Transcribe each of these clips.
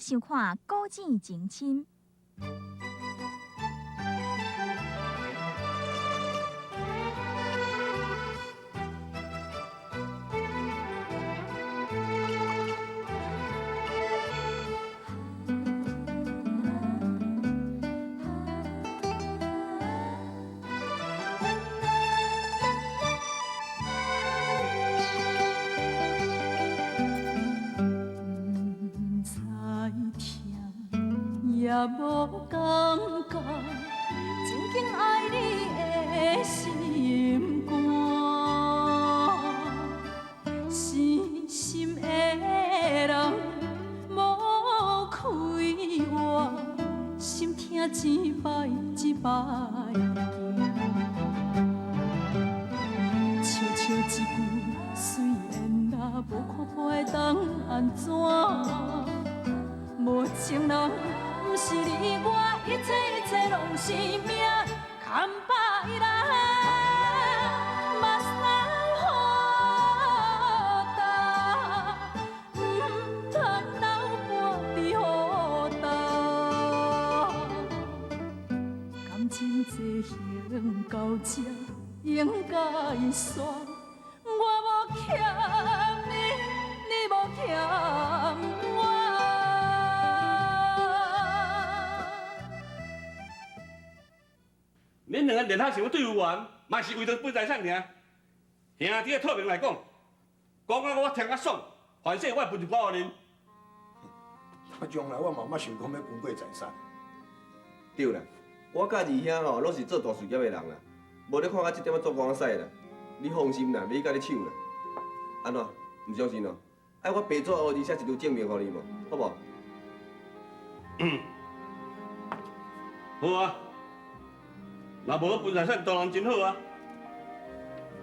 收看《古井情深》。也无感觉，真紧爱你的心肝，死心的人无开活，心疼一摆一摆行。笑笑一句虽然啦，无看破会当按怎？无情人。毋是你我，一切一切拢是命，牵百来，目屎雨干，毋通流半滴雨干。感情进行到这应该煞，我无欠你，你无欠我。恁两个连下想欲对付我，嘛是为著分财产尔。兄弟仔透明来讲，讲甲我听较爽，反正我会分一寡予恁。啊，将来我嘛捌想讲欲分过财产。对啦，我佮二兄吼，拢是做大事业的人啦，无你看我這點仔做光屎啦。你放心啦，袂佮你搶啦。按怎？毋相信哦？愛我白紙黑字寫一張證明予你無？好無？嗯，好啊。若無分財產，當然真好啊！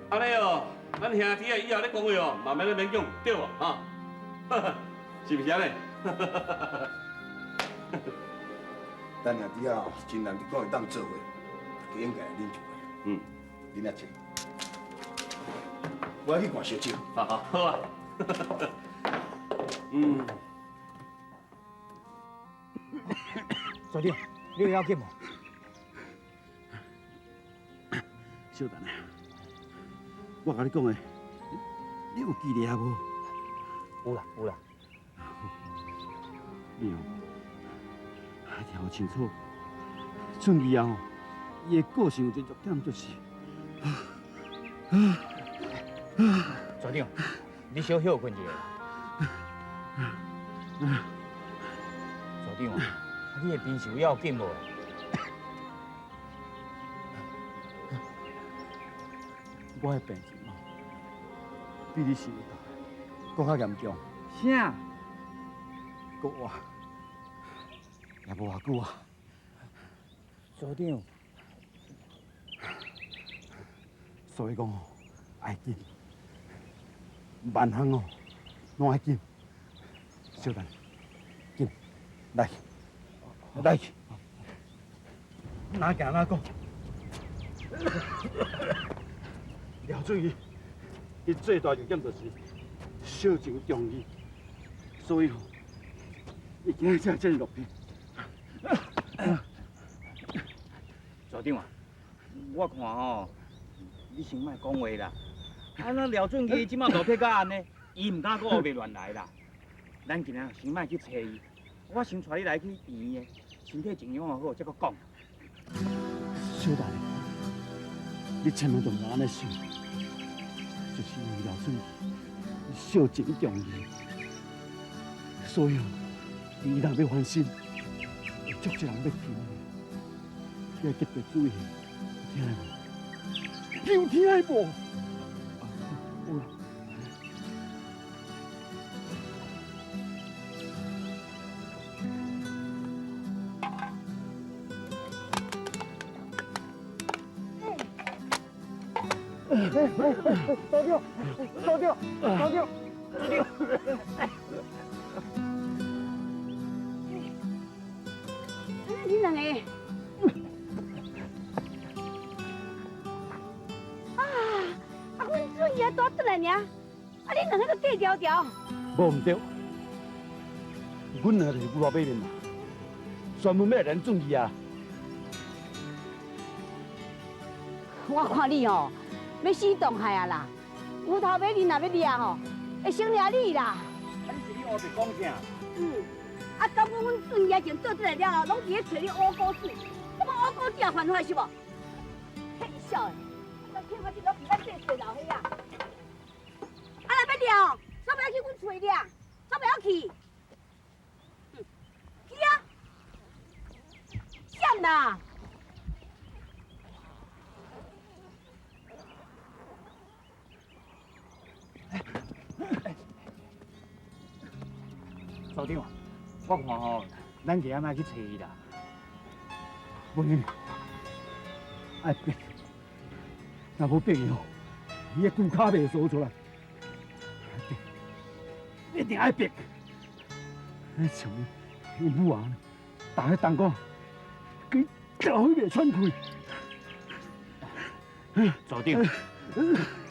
按呢哦，咱兄弟仔以後咧講話哦，嘛免咧勉強，對無？哈，是毋是按呢？咱兄弟仔哦，真難得講會當做伙，大家應該來啉一杯。嗯，啉仔酒。我愛去換燒酒。好好好啊。嗯。所長，你有要緊無？小等下，我共你講的，你有記得無？有啦，有啦。你哦，聽清楚，俊義啊，伊的個性有一個弱點，就是。所長，你小歇睏一下。所長啊，你的病情有要緊無？我的病情哦，比你想的閣較嚴重。啥？閣活也無偌久啊。所長，所以講哦，愛緊，萬項哦，攏愛緊。小等，緊，來，來去，哪行哪講。廖俊義，伊最大弱點就是小情重義，所以吼，伊今日才這落魄。所長啊，我看吼，你先莫講話啦。啊，那廖俊義這馬落魄甲按呢，伊毋敢閣烏白亂來啦。咱今仔先莫去揣伊，我先帶你來去醫院的，身體靜養好，才閣講。小弟，你千萬都毋通按呢想。就是因為廖俊義小情重義，所以伊若欲翻身，會足濟人欲求伊，你愛特別注意，有聽無？有聽無？有啦。所長，所長，所長，所長。恁兩个，啊，啊，阮俊義拄轉來爾，啊，恁兩个閣隔條條。無毋對，阮兩个就是牛头馬面啦，專門欲來連俊義啊！我看你哦，欲死當害啊啦！牛頭馬面若欲掠吼，會先掠你啦！啊，你是咧烏白講啥？嗯，啊，感覺阮俊義前做這个了後，攏佇咧揣你烏果子，這麼烏果子也犯法是無？騙笑的，啊，騙我這攏是咱這歲老歲仔。啊，若欲掠哦，煞袂曉去阮厝掠，煞袂曉去。去啊！閃啦！组长，我看吼，咱今仔莫去揣伊啦。袂，愛逼，若無逼伊吼，伊的骨跤袂趖出來。一定愛逼。像伊母啊，逐个同講，佢掉去袂喘氣。組長，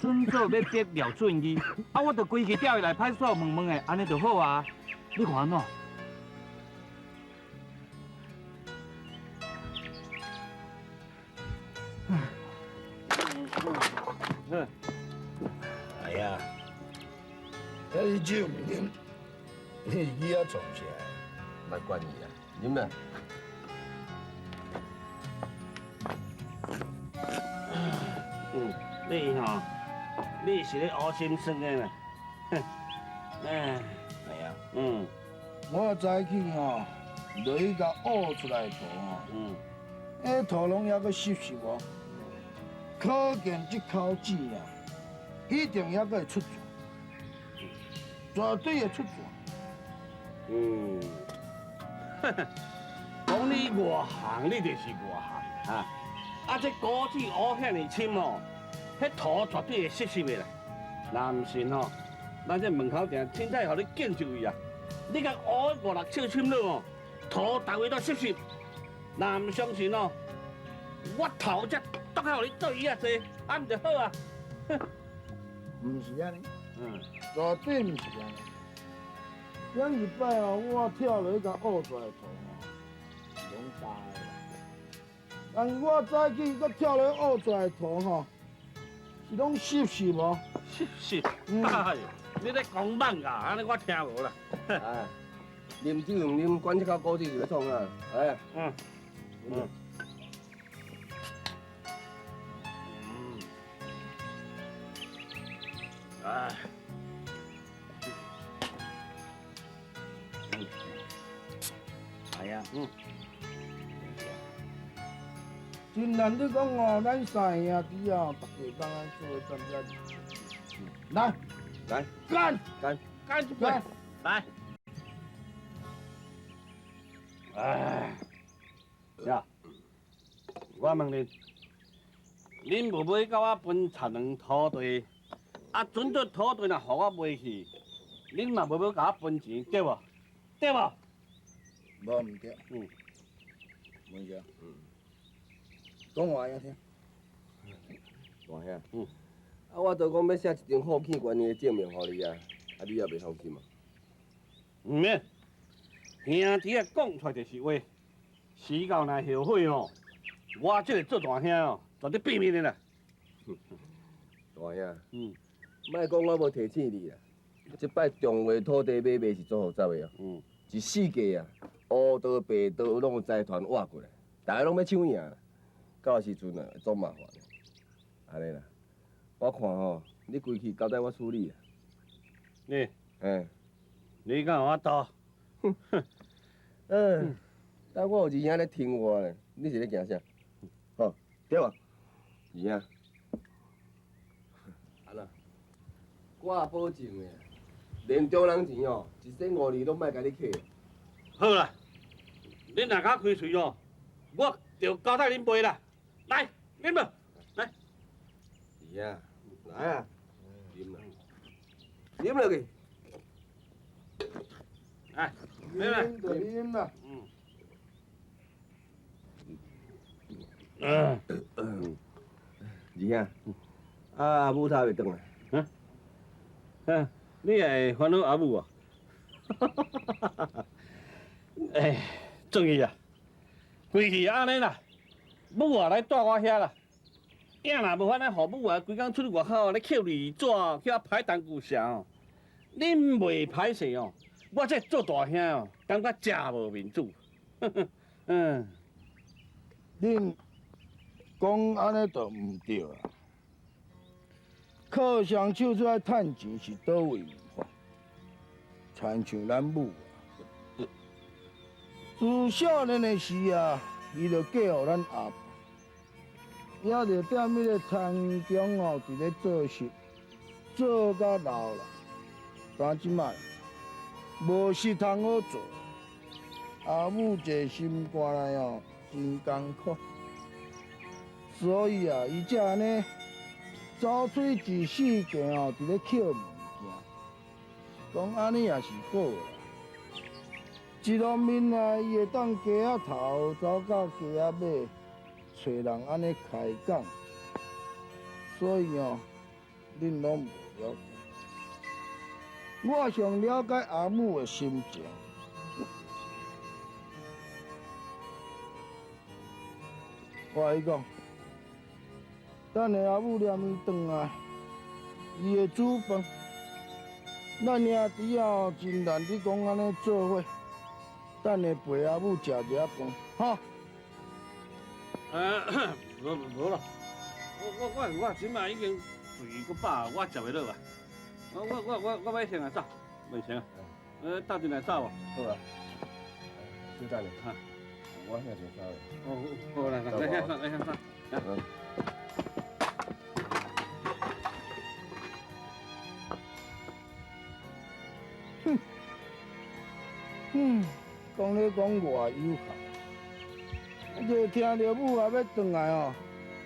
准做欲逼廖俊義，啊，我就規氣調伊來派出所問問的，按呢就好啊。你看按怎？哎呀，遐酒毋啉，你是去遐创啥？莫管伊啦，啉啦。嗯，你吼，你是咧烏心酸的啦。哼，哎，係啊。嗯。我早起吼，落去共挖出來的土吼，彼土攏猶閣濕濕哦，可見這口井啊，一定猶閣會出泉，絕對會出泉。嗯，講你外行，你就是外行哈。啊，這果子挖遐爾深哦，彼土絕對會濕濕的啦。若毋信吼，咱這門口定凊彩予你見一位啊。你共挖五六尺深落哦，土逐位都濕濕。若毋相信哦，我頭才剁開予你做椅仔坐，按就好啊。毋是按呢，絕對毋是按呢。顶一擺哦，我跳落去共挖出來的土吼，攏焦的啦。但是我早起閣跳落去挖出來的土吼，是攏濕濕哦。濕濕，哎呦，你咧講夢啊？按呢我聽無啦。哎，啉酒毋啉，管這口果子是欲創啥？來啊。嗯。嗯。哎。係啊。嗯。真難得講哦，咱三兄弟啊，逐家當咱做站遮。來，來，幹，幹，幹一杯，來。哎，呀，我問恁，恁無欲共我分田兩土地？啊，準做土地若予我賣去，恁嘛無欲共我分錢，對無？對無？無毋對。嗯。文祥。嗯。講話聽。大兄。嗯。啊，我都講欲寫一張好欠關係的證明予你啊，啊，你也袂相信嘛？毋免，兄弟啊，講出來就是話，時到若後悔吼，我這個做大兄哦，絕對避免的啦。大兄。嗯。莫講我無提醒你啦，這擺中華土地買賣是足複雜的哦。嗯。一世界啊，烏道白道攏有財團挖過來，逐个攏欲搶贏，到時陣啊，會足麻煩的。按呢啦，我看吼，你規氣交代我處理啊。你，嘿，你敢有法度？嗯，但我有二兄咧聽我咧，你是咧驚啥？吼，對無？二兄，按怎？我也保證的，連中人錢哦，一仙五二攏莫共你客。好啦，恁若敢開喙哦，我就交代恁賣啦。來，啉無？來。二兄，來啊，啉啦，啉落去。來，啉啦。啉就啉啦。嗯。二兄，啊，阿母他袂轉來。啊？啊，你會煩惱阿母啊？哎，正义啊，规气按呢啦，母啊来蹛我遐啦。影若无法呢，予母啊规工出去外口咧捡字纸，去遐排胆固醇哦。恁袂歹势哦，我这做大兄哦，感觉真无面子。嗯，恁讲按呢就毋对啦。靠双手出来趁钱是佗位毋法？亲像咱母啊，自少年的时啊，伊就嫁予咱阿婆，也就踮彼个田中哦，伫咧做事，做甲老啦。但这摆无事通好做，阿母一个心肝内哦，真艰苦，所以啊，伊才按呢走出一世界哦，伫咧捡物件，讲按呢也是好啦。一方面啊，伊会当街仔头走到街仔尾，揣人按呢开讲，所以哦，恁拢无了解。我上了解阿母的心情。我共你讲，等下阿母念伊转来，伊会煮饭。咱兄弟哦，真难得讲按呢做伙，等下陪阿母食一下饭，吼。无无啦，我这摆已经肥阁饱，我食袂落啊。我欲先来走，袂成。斗阵来走无？好啊。小等下，哈，我遐就走。哦，好来来，来遐来遐走。哼，嗯，讲咧讲偌有效，就听著母啊欲转来哦，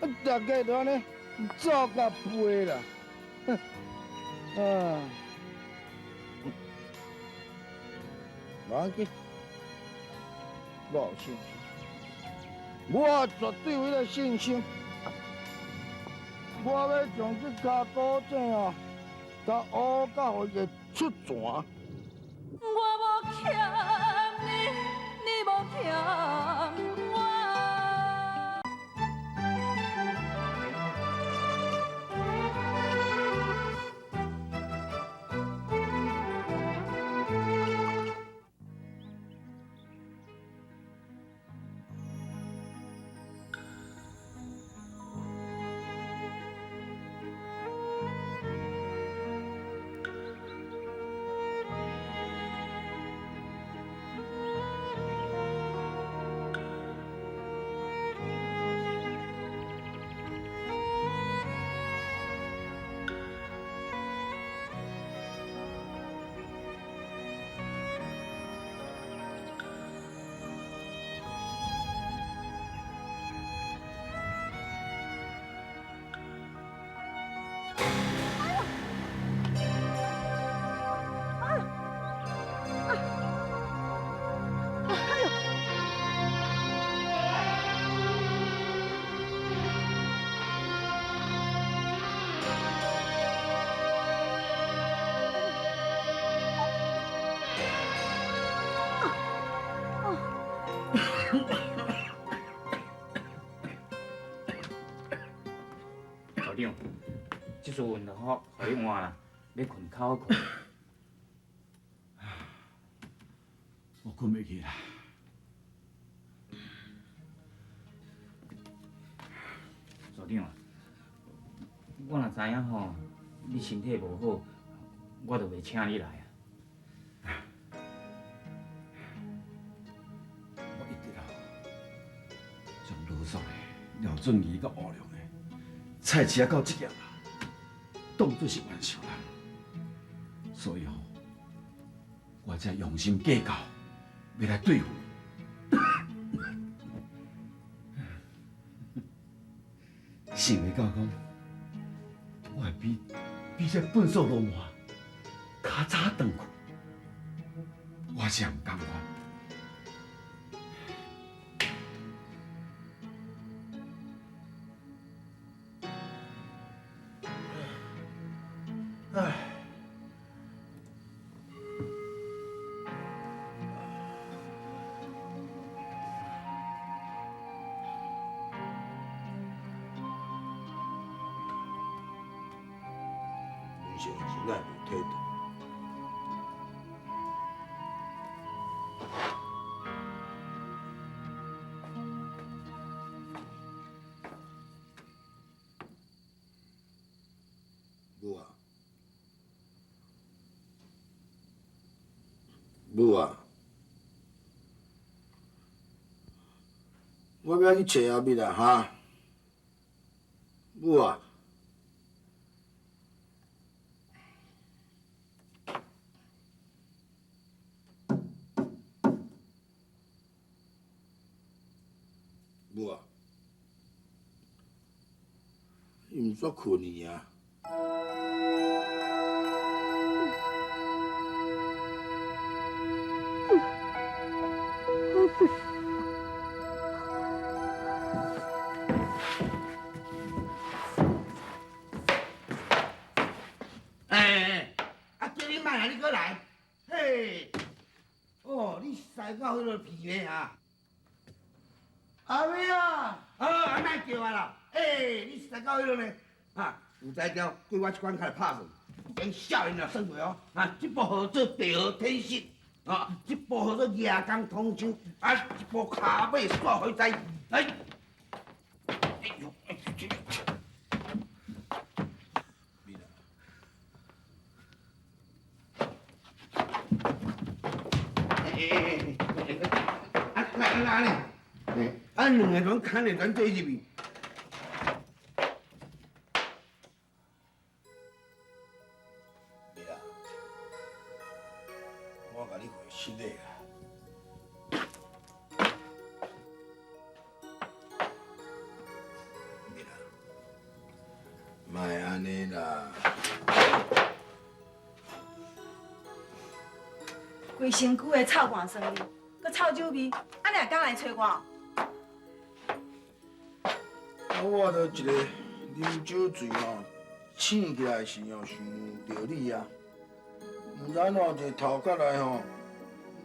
啊，大家都按呢走甲飞啦，哼，啊，无要紧，我有信心，我绝对有彼个信心，我欲将这跤古井哦，共挖甲予伊出泉。我无欠你，你无欠我。校长，这次运动服予你换啦，欲睏较好睏。我睏袂去啦。校长啊，我若知影吼，你身体无好，我就袂请你来啊。我一直哦，将罗素的、廖俊仪佮吴良的菜市仔到这业啊，当作是冤仇人，所以吼，我才用心计较，欲来对付伊。想袂到讲，我会比这粪扫罗马较早转去，我真毋甘愿。唉，情哪会无体度？母啊，母啊，我欲去揣阿蜜啦，哈！母啊，母啊，你毋煞困去啊？哎，啊，叫你莫来，你阁来，嘿，哦，你驶到彼落皮咧哈？阿妹啊，好，啊，莫叫我啦，哎，你驶到彼落呢？啊，有才调，对我这款较来拍算，连少年也算过哦。啊，这部号做地号天色，啊，这部号做牙工通手，啊，这部跤尾煞火灾，哎，哎呦，哎，这个。啊，那那呢？啊，两个人牵着咱坐入去。蜜啊，我共你回失礼啦。蜜啊，莫按呢啦。规身躯的臭汗酸味，阁臭酒味，按呢也敢来揣我？啊，我就一个啉酒醉吼，醒起来时吼想著你啊，毋知按怎一个头壳内吼，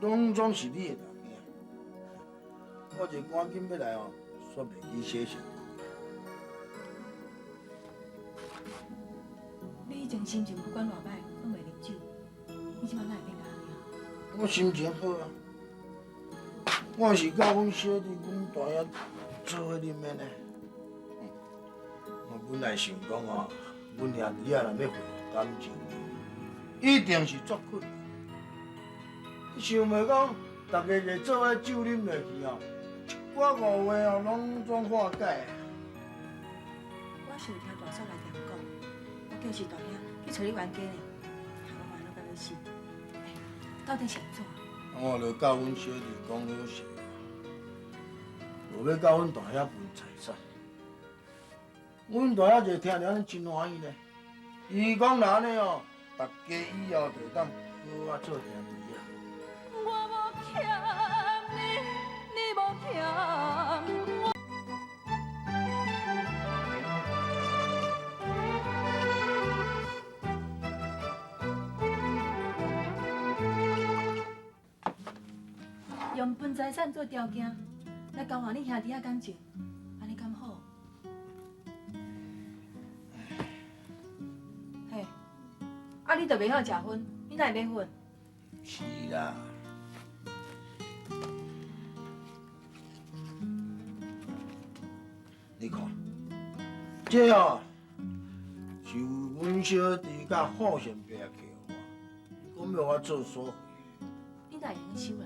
拢总是你的人影。我就赶紧欲来吼，煞袂记洗身躯。你以前心情不管偌歹，拢袂啉酒，你这摆哪会变甲按呢？我心情好啊，我是佮阮小弟、阮大兄做伙啉的呢。我本来想讲哦，阮兄弟仔若欲回感情，一定是足困难。想袂讲，大家一做伙酒啉落去哦，一寡误会哦，拢总化解啊。我是有听大嫂来电讲，我叫是大兄去揣你冤家呢，害我烦恼甲欲死。欸，到底是按怎？我就佮阮小弟讲好势，无欲佮阮大兄分财产。阮大兄就听了真欢喜呢，伊讲若按呢哦，大家以后就会当好好做兄弟啊。我无欠你，你无欠我。用分财产做条件来交换你兄弟仔感情，按呢敢好？嘿，啊你就袂晓食薰，你哪会买粉？是啦。你看，这哦是阮小弟佮好善伯客我，讲欲我做锁费。你哪会用收啦？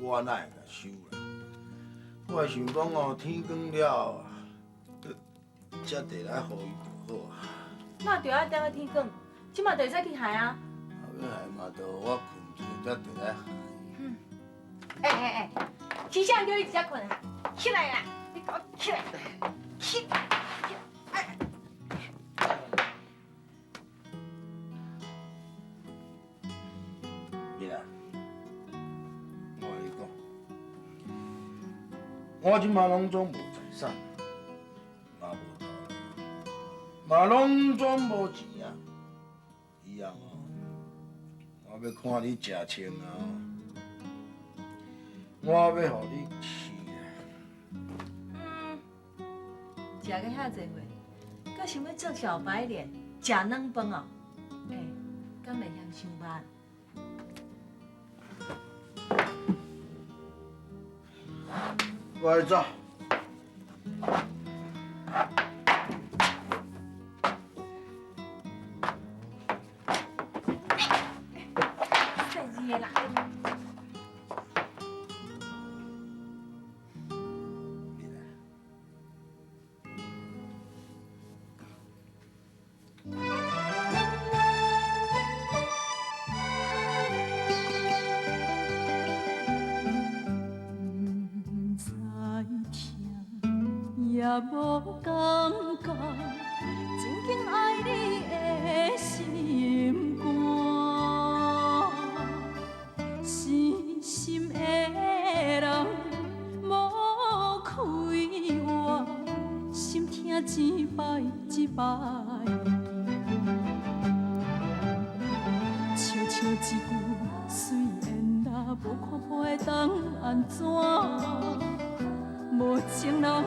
我哪会共收啦？我是想讲哦，天光了，才提来予伊就好啊。那就爱等到天光，这马就会使去害啊。啊，欲害嘛，就我睏一下才提来害。欸欸欸，是啥人叫你直接睏啊？起来啦！你给我起来！起！哎！蜜啊，我共你讲，我这马拢总无财产，嘛无头路，嘛拢总无钱啊。以后哦，我欲看你食穿啊，我欲予你饲啊。食到遐济岁，阁想欲做小白脸，食软饭哦？欸，敢袂嫌傷密？我來走。細字的啦。也無感覺，真緊愛你的心肝，死心的人無開活，心疼一擺一擺。笑笑一句随缘啦，無看破會當按怎？無情人。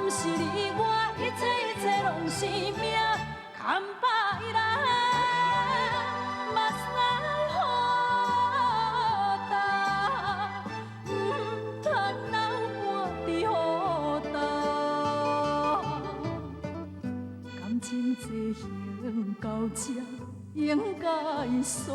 毋是你我，一切一切攏是命，牽百來，目屎雨焦，毋通流汗伫雨焦。感情这行到这应该煞，